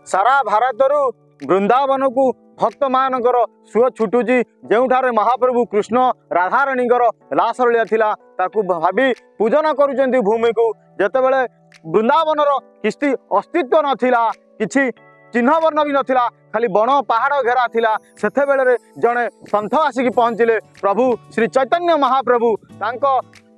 ସାରା ଭାରତରୁ ବୃନ୍ଦାବନକୁ ଭକ୍ତମାନଙ୍କର ସୁଅ ଛୁଟୁଛି, ଯେଉଁଠାରେ ମହାପ୍ରଭୁ କୃଷ୍ଣ ରାଧାରାଣୀଙ୍କର ରାସଲୀଳା ଥିଲା, ତାକୁ ଭାବି ପୂଜନ କରୁଛନ୍ତି ଭୂମିକୁ। ଯେତେବେଳେ ବୃନ୍ଦାବନର କିଛି ଅସ୍ତିତ୍ୱ ନଥିଲା, କିଛି ଚିହ୍ନବର୍ଣ୍ଣ ବି ନଥିଲା, ଖାଲି ବଣ ପାହାଡ଼ ଘେରା ଥିଲା, ସେତେବେଳରେ ଜଣେ ସନ୍ଥ ଆସିକି ପହଞ୍ଚିଲେ, ପ୍ରଭୁ ଶ୍ରୀ ଚୈତନ୍ୟ ମହାପ୍ରଭୁ। ତାଙ୍କ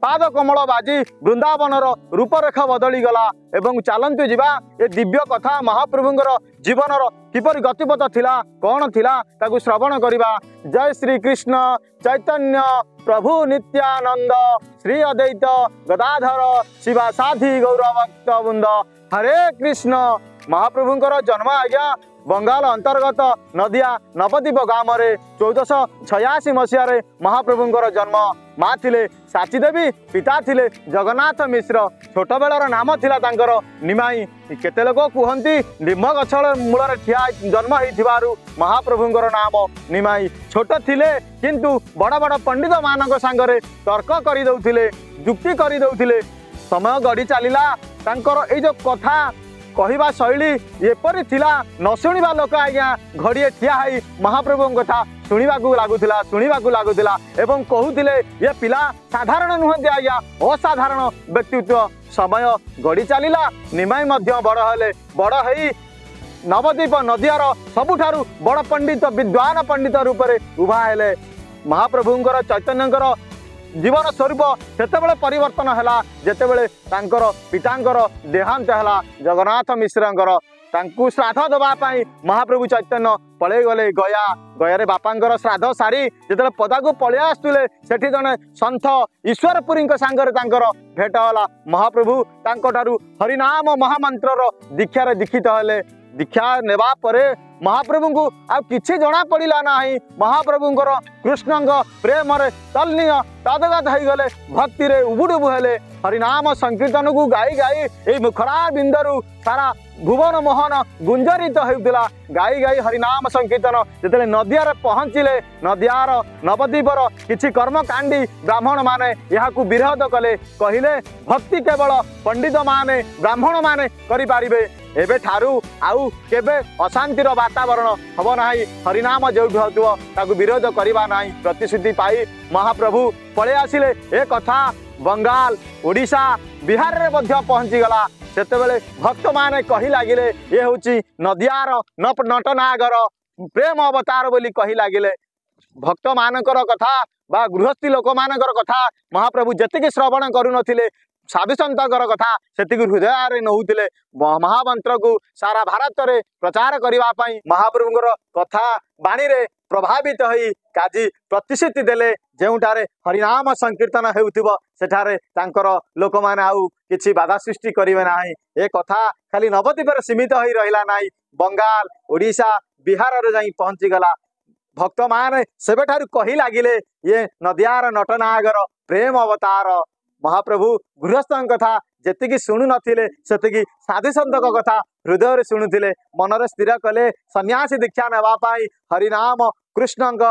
ପାଦ କମଳ ବାଜି ବୃନ୍ଦାବନର ରୂପରେଖ ବଦଳିଗଲା। ଏବଂ ଚାଲନ୍ତୁ ଯିବା, ଏ ଦିବ୍ୟ କଥା, ମହାପ୍ରଭୁଙ୍କର ଜୀବନର କିପରି ଗତିପଥ ଥିଲା, କ'ଣ ଥିଲା, ତାକୁ ଶ୍ରବଣ କରିବା। ଜୟ ଶ୍ରୀକୃଷ୍ଣ ଚୈତନ୍ୟ ପ୍ରଭୁ ନିତ୍ୟାନନ୍ଦ ଶ୍ରୀ ଅଦ୍ୱୈତ ଗଦାଧର ଶିବା ସାଧି ଗୌରଭକ୍ତ ବୃନ୍ଦ। ହରେ କୃଷ୍ଣ। ମହାପ୍ରଭୁଙ୍କର ଜନ୍ମ ଆଜ୍ଞା ବଙ୍ଗାଳ ଅନ୍ତର୍ଗତ ନଦିଆ ନବଦ୍ୱୀପ ଗ୍ରାମରେ 1486 ମସିହାରେ ମହାପ୍ରଭୁଙ୍କର ଜନ୍ମ। ମା ଥିଲେ ସାଚୀ ଦେବୀ, ପିତା ଥିଲେ ଜଗନ୍ନାଥ ମିଶ୍ର। ଛୋଟବେଳର ନାମ ଥିଲା ତାଙ୍କର ନିମାଇ। କେତେ ଲୋକ କୁହନ୍ତି ନିମ୍ବ ଗଛ ମୂଳରେ ଠିଆ ଜନ୍ମ ହେଇଥିବାରୁ ମହାପ୍ରଭୁଙ୍କର ନାମ ନିମାଇ। ଛୋଟ ଥିଲେ କିନ୍ତୁ ବଡ଼ ବଡ଼ ପଣ୍ଡିତମାନଙ୍କ ସାଙ୍ଗରେ ତର୍କ କରିଦେଉଥିଲେ, ଯୁକ୍ତି କରିଦେଉଥିଲେ। ସମୟ ଗଡ଼ି ଚାଲିଲା, ତାଙ୍କର ଏଇ ଯେଉଁ କଥା କହିବା ଶୈଳୀ ଏପରି ଥିଲା, ନ ଶୁଣିବା ଲୋକ ଆଜ୍ଞା ଘଡ଼ିଏ ଠିଆ ହେଇ ମହାପ୍ରଭୁଙ୍କ କଥା ଶୁଣିବାକୁ ଲାଗୁଥିଲା, ଶୁଣିବାକୁ ଲାଗୁଥିଲା ଏବଂ କହୁଥିଲେ ଏ ପିଲା ସାଧାରଣ ନୁହନ୍ତି ଆଜ୍ଞା, ଅସାଧାରଣ ବ୍ୟକ୍ତିତ୍ୱ। ସମୟ ଗଡ଼ି ଚାଲିଲା, ନିମାଇ ମଧ୍ୟ ବଡ଼ ହେଲେ। ବଡ଼ ହେଇ ନବଦ୍ୱୀପ ନଦିଆର ସବୁଠାରୁ ବଡ଼ ପଣ୍ଡିତ, ବିଦ୍ୱାନ ପଣ୍ଡିତ ରୂପରେ ଉଭା ହେଲେ। ମହାପ୍ରଭୁଙ୍କର ଚୈତନ୍ୟଙ୍କର ଜୀବନ ସ୍ୱରୂପ ସେତେବେଳେ ପରିବର୍ତ୍ତନ ହେଲା ଯେତେବେଳେ ତାଙ୍କର ପିତାଙ୍କର ଦେହାନ୍ତ ହେଲା, ଜଗନ୍ନାଥ ମିଶ୍ରଙ୍କର। ତାଙ୍କୁ ଶ୍ରାଦ୍ଧ ଦେବା ପାଇଁ ମହାପ୍ରଭୁ ଚୈତନ୍ୟ ପଳେଇଗଲେ ଗୟା। ଗୟାରେ ବାପାଙ୍କର ଶ୍ରାଦ୍ଧ ସାରି ଯେତେବେଳେ ପଦାକୁ ପଳେଇ ଆସୁଥିଲେ, ସେଠି ଜଣେ ସନ୍ଥ ଈଶ୍ୱରପୁରୀଙ୍କ ସାଙ୍ଗରେ ତାଙ୍କର ଭେଟ ହେଲା। ମହାପ୍ରଭୁ ତାଙ୍କଠାରୁ ହରିନାମ ମହାମନ୍ତ୍ରର ଦୀକ୍ଷାରେ ଦୀକ୍ଷିତ ହେଲେ। ଦୀକ୍ଷା ନେବା ପରେ ମହାପ୍ରଭୁଙ୍କୁ ଆଉ କିଛି ଜଣା ପଡ଼ିଲା ନାହିଁ। ମହାପ୍ରଭୁଙ୍କର କୃଷ୍ଣଙ୍କ ପ୍ରେମରେ ତଲ୍ଲୀନ ତଦଗତ ହେଇଗଲେ, ଭକ୍ତିରେ ଉବୁଡୁବୁ ହେଲେ। ହରିନାମ ସଂକୀର୍ତ୍ତନକୁ ଗାଇ ଗାଇ ଏଇ ମୁଖରା ବିନ୍ଦରୁ ସାରା ଭୁବନ ମୋହନ ଗୁଞ୍ଜରିତ ହେଉଥିଲା ଗାଇ ଗାଇ ହରିନାମ ସଂକୀର୍ତ୍ତନ। ଯେତେବେଳେ ନଦିଆରେ ପହଞ୍ଚିଲେ, ନଦିଆର ନବଦ୍ୱୀପର କିଛି କର୍ମକାଣ୍ଡୀ ବ୍ରାହ୍ମଣମାନେ ଏହାକୁ ବିରୋଧ କଲେ। କହିଲେ ଭକ୍ତି କେବଳ ପଣ୍ଡିତମାନେ, ବ୍ରାହ୍ମଣମାନେ କରିପାରିବେ, ଏବେଠାରୁ ଆଉ କେବେ ଅଶାନ୍ତିର ବାତାବରଣ ହେବ ନାହିଁ, ହରିନାମ ଯେଉଁଠି ହେଉଥିବ ତାକୁ ବିରୋଧ କରିବା ନାହିଁ। ପ୍ରତିଶ୍ରୁତି ପାଇ ମହାପ୍ରଭୁ ପଳେଇ ଆସିଲେ। ଏ କଥା ବଙ୍ଗାଲ, ଓଡ଼ିଶା, ବିହାରରେ ମଧ୍ୟ ପହଞ୍ଚିଗଲା। ସେତେବେଳେ ଭକ୍ତମାନେ କହି ଲାଗିଲେ ଏ ହେଉଛି ନଦିଆର ନଟନାଗର ପ୍ରେମ ଅବତାର ବୋଲି କହି ଲାଗିଲେ। ଭକ୍ତମାନଙ୍କର କଥା ବା ଗୃହସ୍ଥୀ ଲୋକମାନଙ୍କର କଥା ମହାପ୍ରଭୁ ଯେତିକି ଶ୍ରବଣ କରୁନଥିଲେ, ସାଧୁସନ୍ଥଙ୍କର କଥା ସେତିକି ହୃଦୟରେ ନେଉଥିଲେ। ମହାମନ୍ତ୍ରକୁ ସାରା ଭାରତରେ ପ୍ରଚାର କରିବା ପାଇଁ ମହାପ୍ରଭୁଙ୍କର କଥା ବାଣୀରେ ପ୍ରଭାବିତ ହୋଇ କାଜୀ ପ୍ରତିଶ୍ରୁତି ଦେଲେ, ଯେଉଁଠାରେ ହରିନାମ ସଂକୀର୍ତ୍ତନ ହେଉଥିବ ସେଠାରେ ତାଙ୍କର ଲୋକମାନେ ଆଉ କିଛି ବାଧା ସୃଷ୍ଟି କରିବେ ନାହିଁ। ଏ କଥା ଖାଲି ନବଦ୍ୱୀପରେ ସୀମିତ ହୋଇ ରହିଲା ନାହିଁ, ବଙ୍ଗାଲ, ଓଡ଼ିଶା, ବିହାରରେ ଯାଇ ପହଞ୍ଚିଗଲା। ଭକ୍ତମାନେ ସେବେଠାରୁ କହି ଲାଗିଲେ ଇଏ ନଦିଆର ନଟନାଗର ପ୍ରେମ ଅବତାର। ମହାପ୍ରଭୁ ଗୃହସ୍ଥଙ୍କ କଥା ଯେତିକି ଶୁଣୁନଥିଲେ, ସେତିକି ସାଧୁସନ୍ଥଙ୍କ କଥା ହୃଦୟରେ ଶୁଣୁଥିଲେ। ମନରେ ସ୍ଥିର କଲେ ସନ୍ନ୍ୟାସୀ ଦୀକ୍ଷା ନେବା ପାଇଁ, ହରିନାମ କୃଷ୍ଣଙ୍କ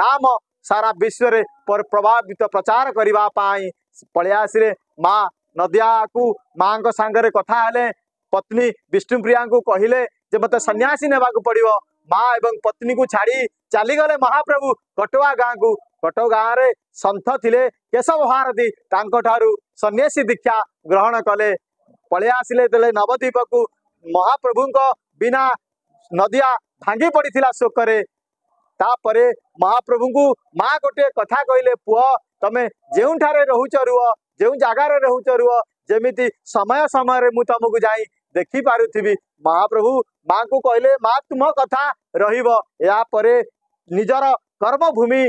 ନାମ ସାରା ବିଶ୍ୱରେ ପ୍ରଭାବିତ ପ୍ରଚାର କରିବା ପାଇଁ ପଳେଇ ଆସିଲେ ମା ନଦିଆକୁ। ମାଙ୍କ ସାଙ୍ଗରେ କଥା ହେଲେ, ପତ୍ନୀ ବିଷ୍ଣୁପ୍ରିୟାଙ୍କୁ କହିଲେ ଯେ ମୋତେ ସନ୍ନ୍ୟାସୀ ନେବାକୁ ପଡ଼ିବ। ମା ଏବଂ ପତ୍ନୀକୁ ଛାଡ଼ି ଚାଲିଗଲେ ମହାପ୍ରଭୁ କଟୁଆ ଗାଁକୁ। କଟକ ଗାଁରେ ସନ୍ଥ ଥିଲେ କେଶବ ଭାରତୀ, ତାଙ୍କଠାରୁ ସନ୍ନ୍ୟାସୀ ଦୀକ୍ଷା ଗ୍ରହଣ କଲେ। ପଳେଇ ଆସିଲେ ଯେତେବେଳେ ନବଦ୍ୱୀପକୁ, ମହାପ୍ରଭୁଙ୍କ ବିନା ନଦିଆ ଭାଙ୍ଗି ପଡ଼ିଥିଲା ଶୋକରେ। ତାପରେ ମହାପ୍ରଭୁଙ୍କୁ ମା ଗୋଟିଏ କଥା କହିଲେ, ପୁଅ ତମେ ଯେଉଁଠାରେ ରହୁଛ ରୁହ, ଯେଉଁ ଜାଗାରେ ରହୁଛ ରୁହ, ଯେମିତି ସମୟ ସମୟରେ ମୁଁ ତମକୁ ଯାଇ ଦେଖିପାରୁଥିବି। ମହାପ୍ରଭୁ ମାଙ୍କୁ କହିଲେ, ମା ତୁମ କଥା ରହିବ। ଏହାପରେ ନିଜର କର୍ମଭୂମି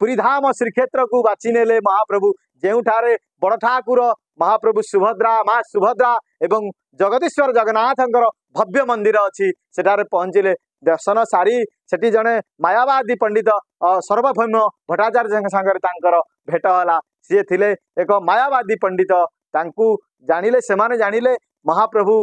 ପୁରୀଧାମ ଶ୍ରୀକ୍ଷେତ୍ରକୁ ବାଛି ନେଲେ ମହାପ୍ରଭୁ, ଯେଉଁଠାରେ ବଡ଼ ଠାକୁର ମହାପ୍ରଭୁ ସୁଭଦ୍ରା, ମା ସୁଭଦ୍ରା ଏବଂ ଜଗଦୀଶ୍ୱର ଜଗନ୍ନାଥଙ୍କର ଭବ୍ୟ ମନ୍ଦିର ଅଛି, ସେଠାରେ ପହଞ୍ଚିଲେ। ଦର୍ଶନ ସାରି ସେଠି ଜଣେ ମାୟାବାଦୀ ପଣ୍ଡିତ ସର୍ବଭୌମ ଭଟ୍ଟାଚାର୍ଯ୍ୟଙ୍କ ସାଙ୍ଗରେ ତାଙ୍କର ଭେଟ ହେଲା। ସିଏ ଥିଲେ ଏକ ମାୟାବାଦୀ ପଣ୍ଡିତ। ତାଙ୍କୁ ଜାଣିଲେ, ସେମାନେ ଜାଣିଲେ ମହାପ୍ରଭୁ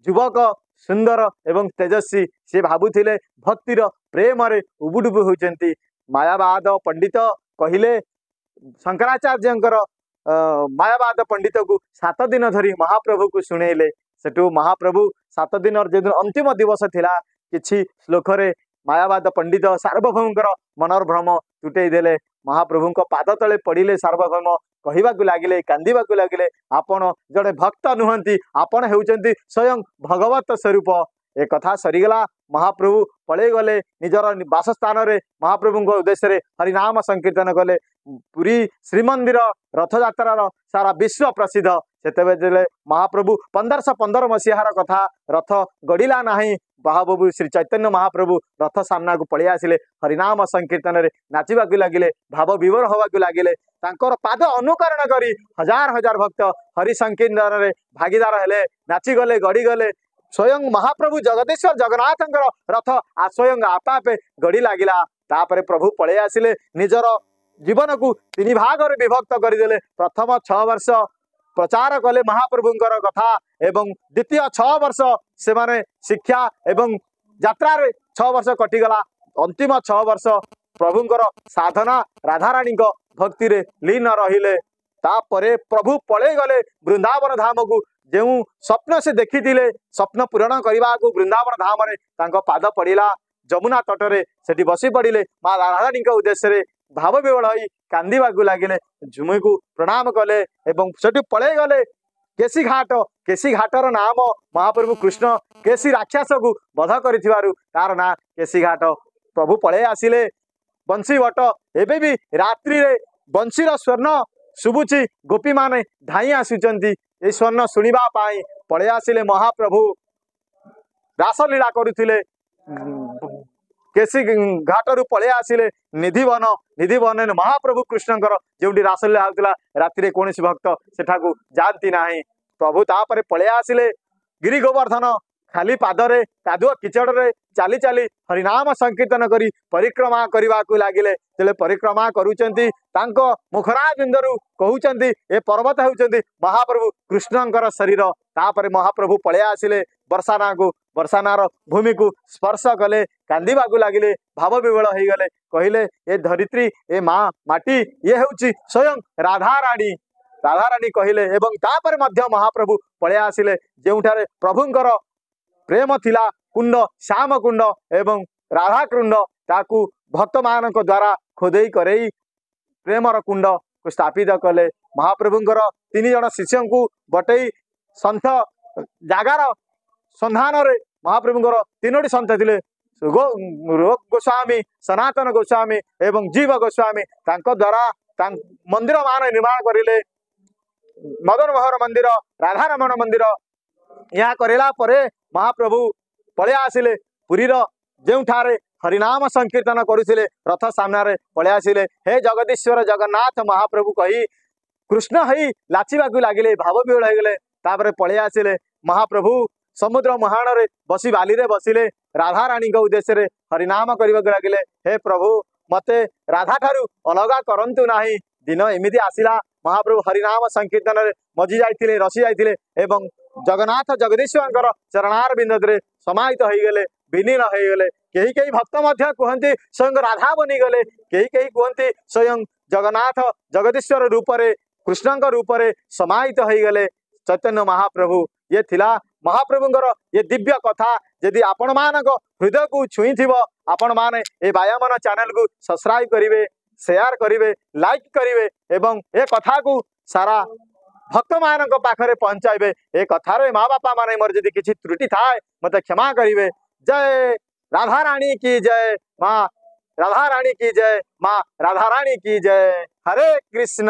ଯୁବକ, ସୁନ୍ଦର ଏବଂ ତେଜସ୍ୱୀ। ସେ ଭାବୁଥିଲେ ଭକ୍ତିର ପ୍ରେମରେ ଉବୁଡୁବୁ ହେଉଛନ୍ତି। ମାୟାବାଦ ପଣ୍ଡିତ କହିଲେ, ଶଙ୍କରାଚାର୍ଯ୍ୟଙ୍କର ମାୟାବାଦ ପଣ୍ଡିତକୁ 7 ଦିନ ଧରି ମହାପ୍ରଭୁକୁ ଶୁଣେଇଲେ। ସେଠୁ ମହାପ୍ରଭୁ 7 ଦିନର ଯେଉଁଦିନ ଅନ୍ତିମ ଦିବସ ଥିଲା, କିଛି ଶ୍ଲୋକରେ ମାୟାବାଦ ପଣ୍ଡିତ ସାର୍ବଭୌମଙ୍କର ମନର ଭ୍ରମ ତୁଟେଇ ଦେଲେ। ମହାପ୍ରଭୁଙ୍କ ପାଦ ତଳେ ପଡ଼ିଲେ ସାର୍ବଭୌମ, କହିବାକୁ ଲାଗିଲେ, କାନ୍ଦିବାକୁ ଲାଗିଲେ, ଆପଣ ଜଣେ ଭକ୍ତ ନୁହନ୍ତି, ଆପଣ ହେଉଛନ୍ତି ସ୍ୱୟଂ ଭଗବତ ସ୍ୱରୂପ। ଏ କଥା ସରିଗଲା। ମହାପ୍ରଭୁ ପଳେଇ ଗଲେ ନିଜର ବାସସ୍ଥାନରେ। ମହାପ୍ରଭୁଙ୍କ ଉଦ୍ଦେଶ୍ୟରେ ହରିନାମ ସଂକୀର୍ତ୍ତନ କଲେ। ପୁରୀ ଶ୍ରୀମନ୍ଦିର ରଥଯାତ୍ରାର ସାରା ବିଶ୍ୱ ପ୍ରସିଦ୍ଧ। ସେତେବେଳେ ମହାପ୍ରଭୁ 1515 ମସିହାର କଥା, ରଥ ଗଡ଼ିଲା ନାହିଁ। ମହାପ୍ରଭୁ ଶ୍ରୀ ଚୈତନ୍ୟ ମହାପ୍ରଭୁ ରଥ ସାମ୍ନାକୁ ପଳେଇ ଆସିଲେ, ହରିନାମ ସଂକୀର୍ତ୍ତନରେ ନାଚିବାକୁ ଲାଗିଲେ, ଭାବ ବିଭୋର ହେବାକୁ ଲାଗିଲେ। ତାଙ୍କର ପାଦ ଅନୁକରଣ କରି ହଜାର ହଜାର ଭକ୍ତ ହରି ସଂକୀର୍ତ୍ତନରେ ଭାଗିଦାର ହେଲେ, ନାଚିଗଲେ, ଗଡ଼ିଗଲେ। ସ୍ୱୟଂ ମହାପ୍ରଭୁ ଜଗଦୀଶ୍ୱର ଜଗନ୍ନାଥଙ୍କର ରଥ ସ୍ୱୟଂ ଆପେ ଆପେ ଗଡ଼ି ଲାଗିଲା। ତାପରେ ପ୍ରଭୁ ପଳେଇ ଆସିଲେ, ନିଜର ଜୀବନକୁ 3 ଭାଗରେ ବିଭକ୍ତ କରିଦେଲେ। ପ୍ରଥମ 6 ବର୍ଷ ପ୍ରଚାର କଲେ ମହାପ୍ରଭୁଙ୍କର କଥା, ଏବଂ ଦ୍ୱିତୀୟ 6 ବର୍ଷ ସେମାନେ ଶିକ୍ଷା ଏବଂ ଯାତ୍ରାରେ 6 ବର୍ଷ କଟିଗଲା। ଅନ୍ତିମ 6 ବର୍ଷ ପ୍ରଭୁଙ୍କର ସାଧନା ରାଧାରାଣୀଙ୍କ ଭକ୍ତିରେ ଲୀନ ରହିଲେ। ତାପରେ ପ୍ରଭୁ ପଳେଇ ଗଲେ ବୃନ୍ଦାବନ ଧାମକୁ। ଯେଉଁ ସ୍ୱପ୍ନ ସେ ଦେଖିଥିଲେ, ସ୍ୱପ୍ନ ପୂରଣ କରିବାକୁ ବୃନ୍ଦାବନ ଧାମରେ ତାଙ୍କ ପାଦ ପଡ଼ିଲା। ଯମୁନା ତଟରେ ସେଠି ବସି ପଡ଼ିଲେ। ମା ରାଧାରାଣୀଙ୍କ ଉଦ୍ଦେଶ୍ୟରେ ଭାବ ବିହ୍ୱଳ ହୋଇ କାନ୍ଦିବାକୁ ଲାଗିଲେ, ଝୁମିକୁ ପ୍ରଣାମ କଲେ ଏବଂ ସେଠୁ ପଳେଇ ଗଲେ କେଶୀ ଘାଟ। କେଶୀ ଘାଟର ନାମ ମହାପ୍ରଭୁ କୃଷ୍ଣ କେଶୀ ରାକ୍ଷସକୁ ବଧ କରିଥିବାରୁ ତାର ନାଁ କେଶୀ ଘାଟ। ପ୍ରଭୁ ପଳେଇ ଆସିଲେ ବଂଶୀ ବଟ। ଏବେ ବି ରାତ୍ରିରେ ବଂଶୀର ସ୍ୱର୍ଣ୍ଣ ଶୁଭୁଛି, ଗୋପୀମାନେ ଧାଇଁ ଆସୁଛନ୍ତି ଏଇ ସ୍ୱର୍ଣ୍ଣ ଶୁଣିବା ପାଇଁ। ପଳେଇ ଆସିଲେ ମହାପ୍ରଭୁ, ରାସଲୀଳା କରୁଥିଲେ। କେଶୀ ଘାଟରୁ ପଳେଇ ଆସିଲେ ନିଧିବନ। ନିଧିବନରେ ମହାପ୍ରଭୁ କୃଷ୍ଣଙ୍କର ଯେଉଁଠି ରାସଲୀଳା ହେଉଥିଲା, ରାତିରେ କୌଣସି ଭକ୍ତ ସେଠାକୁ ଯାଆନ୍ତି ନାହିଁ। ପ୍ରଭୁ ତାପରେ ପଳେଇ ଆସିଲେ ଗିରି ଗୋବର୍ଦ୍ଧନ, ଖାଲି ପାଦରେ କାଦୁଅ କିଚଡ଼ରେ ଚାଲି ଚାଲି ହରିନାମ ସଂକୀର୍ତ୍ତନ କରି ପରିକ୍ରମା କରିବାକୁ ଲାଗିଲେ। ଯେତେବେଳେ ପରିକ୍ରମା କରୁଛନ୍ତି, ତାଙ୍କ ମୁଖରାବିନ୍ଦରୁ କହୁଛନ୍ତି ଏ ପର୍ବତ ହେଉଛନ୍ତି ମହାପ୍ରଭୁ କୃଷ୍ଣଙ୍କର ଶରୀର। ତାପରେ ମହାପ୍ରଭୁ ପଳେଇ ଆସିଲେ ବର୍ଷାନାକୁ, ବର୍ଷାନାର ଭୂମିକୁ ସ୍ପର୍ଶ କଲେ, କାନ୍ଦିବାକୁ ଲାଗିଲେ, ଭାବ ବିହ୍ୱଳ ହେଇଗଲେ। କହିଲେ ଏ ଧରିତ୍ରୀ, ଏ ମା ମାଟି, ଇଏ ହେଉଛି ସ୍ୱୟଂ ରାଧାରାଣୀ। ରାଧାରାଣୀ କହିଲେ। ଏବଂ ତାପରେ ମଧ୍ୟ ମହାପ୍ରଭୁ ପଳେଇ ଆସିଲେ ଯେଉଁଠାରେ ପ୍ରଭୁଙ୍କର ପ୍ରେମ ଥିଲା, କୁଣ୍ଡ, ଶ୍ୟାମ କୁଣ୍ଡ ଏବଂ ରାଧାକୁଣ୍ଡ, ତାକୁ ଭକ୍ତମାନଙ୍କ ଦ୍ୱାରା ଖୋଦେଇ କରେଇ ପ୍ରେମର କୁଣ୍ଡକୁ ସ୍ଥାପିତ କଲେ। ମହାପ୍ରଭୁଙ୍କର 3 ଜଣ ଶିଷ୍ୟଙ୍କୁ ବଟେଇ ସନ୍ଥ ଜାଗାର ସନ୍ଧାନରେ, ମହାପ୍ରଭୁଙ୍କର 3ଟି ସନ୍ଥ ଥିଲେ, ଗୋସ୍ୱାମୀ, ସନାତନ ଗୋସ୍ୱାମୀ ଏବଂ ଜୀବ ଗୋସ୍ୱାମୀ। ତାଙ୍କ ଦ୍ୱାରା ମନ୍ଦିର ମାନ ନିର୍ମାଣ କରିଲେ, ମଦନ ମୋହନ ମନ୍ଦିର, ରାଧାରମଣ ମନ୍ଦିର। ଏହା କରିଲା ପରେ ମହାପ୍ରଭୁ ପଳେଇ ଆସିଲେ ପୁରୀର ଯେଉଁଠାରେ ହରିନାମ ସଂକୀର୍ତ୍ତନ କରୁଥିଲେ, ରଥ ସାମ୍ନାରେ ପଳେଇ ଆସିଲେ। ହେ ଜଗଦୀଶ୍ୱର ଜଗନ୍ନାଥ ମହାପ୍ରଭୁ କହି କୃଷ୍ଣ ହେଇ ନାଚିବାକୁ ଲାଗିଲେ, ଭାବ ବିହ୍ୱଳ ହେଇଗଲେ। ତାପରେ ପଳେଇ ଆସିଲେ ମହାପ୍ରଭୁ ସମୁଦ୍ର ମୁହାଣରେ ବସି ବାଲିରେ ବସିଲେ, ରାଧାରାଣୀଙ୍କ ଉଦ୍ଦେଶ୍ୟରେ ହରିନାମ କରିବାକୁ ଲାଗିଲେ। ହେ ପ୍ରଭୁ, ମତେ ରାଧା ଠାରୁ ଅଲଗା କରନ୍ତୁ ନାହିଁ। ଦିନ ଏମିତି ଆସିଲା, ମହାପ୍ରଭୁ ହରିନାମ ସଂକୀର୍ତ୍ତନରେ ମଜି ଯାଇଥିଲେ, ରସି ଯାଇଥିଲେ ଏବଂ ଜଗନ୍ନାଥ ଜଗଦୀଶ୍ୱରଙ୍କର ଚରଣାର ବିନ୍ଦରେ ସମାହିତ ହେଇଗଲେ, ବିଲୀନ ହେଇଗଲେ। କେହି କେହି ଭକ୍ତ ମଧ୍ୟ କୁହନ୍ତି ସ୍ୱୟଂ ରାଧା ବନିଗଲେ, କେହି କେହି କୁହନ୍ତି ସ୍ୱୟଂ ଜଗନ୍ନାଥ ଜଗଦୀଶ୍ୱର ରୂପରେ, କୃଷ୍ଣଙ୍କ ରୂପରେ ସମାହିତ ହେଇଗଲେ ଚୈତନ୍ୟ ମହାପ୍ରଭୁ। ଇଏ ଥିଲା ମହାପ୍ରଭୁଙ୍କର ଏ ଦିବ୍ୟ କଥା। ଯଦି ଆପଣମାନଙ୍କ ହୃଦୟକୁ ଛୁଇଁଥିବ, ଆପଣମାନେ ଏ ବାୟାମନ ଚ୍ୟାନେଲକୁ ସବସ୍କ୍ରାଇବ କରିବେ, ସେୟାର କରିବେ, ଲାଇକ୍ କରିବେ ଏବଂ ଏ କଥାକୁ ସାରା ଭକ୍ତମାନଙ୍କ ପାଖରେ ପହଞ୍ଚାଇବେ। ଏ କଥାରେ ମା ବାପା ମାନେ ମୋର ଯଦି କିଛି ତ୍ରୁଟି ଥାଏ ମତେ କ୍ଷମା କରିବେ। ଜୟ ରାଧାରାଣୀ କି ଜୟ, ମା ରାଧାରାଣୀ କି ଜୟ, ମା ରାଧାରାଣୀ କି ଜୟ। ହରେ କୃଷ୍ଣ।